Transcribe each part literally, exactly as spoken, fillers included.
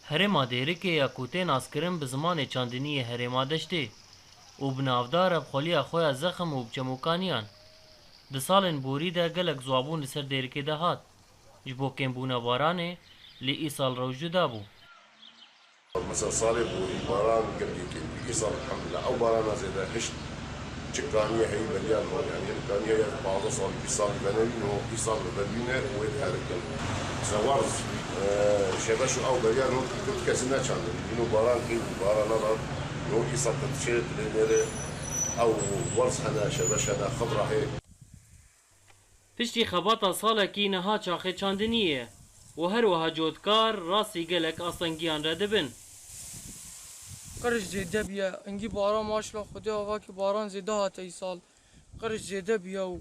Herêma Dêrikê ya ku tê naskirin bi zimanê çandiniyê Herêma Deştê û bi navdar e bi xweliya xwe ya zexm û bi çemokaniyan. Di salên borî de gelek ziwabûn li ser Dêrikê de hat. Ji bo kêmbûna baranê, lê îsal rewş cuda bû. Mesela salê borî baran gelkê kêm bû. Îsal elhamdulillah ew barana zêde hişt. Çi kaniye heyî beriya niho, yanî hin kaniye ya pazdeh salî, bîst salî venevî niho, îsal li ber wî ne û wê diherin. Mesela warz, e, şebeş û ew beriya niho tu kesin neçandin. Îno baran kêm bû, baran nedat. Niho îsal tu diçê dilê nêrê ew warz hene, şebeş hene, xidra hê. Piştî xebata salekî niha çaxê çandiniyê ye û her wiha cotkar rastî gelek astengiyan re dibin. Qirş zêde bûye, hingî baran maşallah Xwedê ava ki baran zêde hate îsal. Qirş zêde bûye û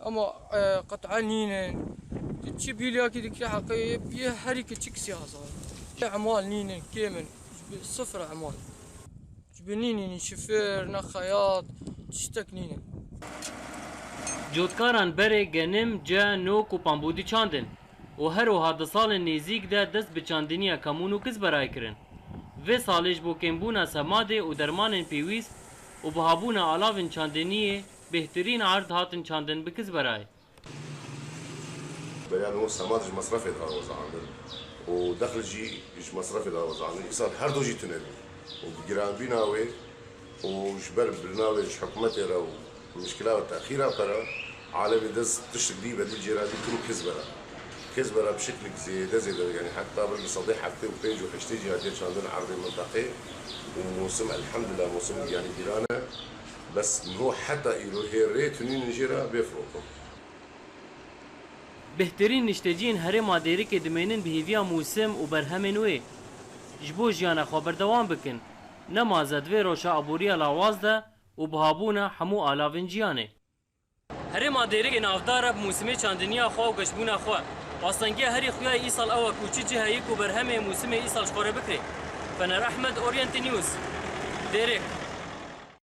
ama, e, qet'e nînin. Tu çi bîlyakî dikî heqê yê bûye herî kiçik sî hezar. Emal nînin, kêm in. Ji bi sifir emal. Ji bi nînî nî şifir, ne xeyat, tiştek nîne. Cotkaran berê genim, ce, nok û pambû diçandin û her wiha di salên nêzîk de dest bi çandiniya kemûn û kizberayê kirin. Vê salê ji bo kêmbûna semadê û dermanên pêwîst û bihabûna alavên çandiniyê bêhtirîn erd hatin çandin bi kizberayê. Beriya niho semad ji mesrefê dihat wezandin û dexil jî ji mesrefê dihat wezandin. Îsal her du jî tune bû û bi giranbîna wê û ji ber birina wê ji hikûmetê re û mişkila û texîra pera alemê dest tiştik dî bedîl jê re dî kir û kizbera. Kizbera bi şeklik zêde zêde, yanî heta belkî sedê heftê û pênc û heştê jî hatiye çandin erdê minteqê û mosim elhamdulillah mosim yanî giran e. Bes niho heta îro hê rê tunînin jê re bê firotin. Bêhtirîn nişteciyên herêma Dêrikê dimênin bi hêviya mûsim û berhemên wê. Ji bo jiyana xwe berdewam bikin. Nema ze di vê roja aboriya lawaz de û bihabûna hemû alavên ciyanê. Herêma Dêrikê navdar e bi mûsimê çandiniya xwe û geşbûna xwe. Astengiya herî xuya yê îsal ew e ku çi cih heyî ku berhemê mûsimê îsal ji xwe re bikirê. Fener Ehmed, Orient News, Dêrik.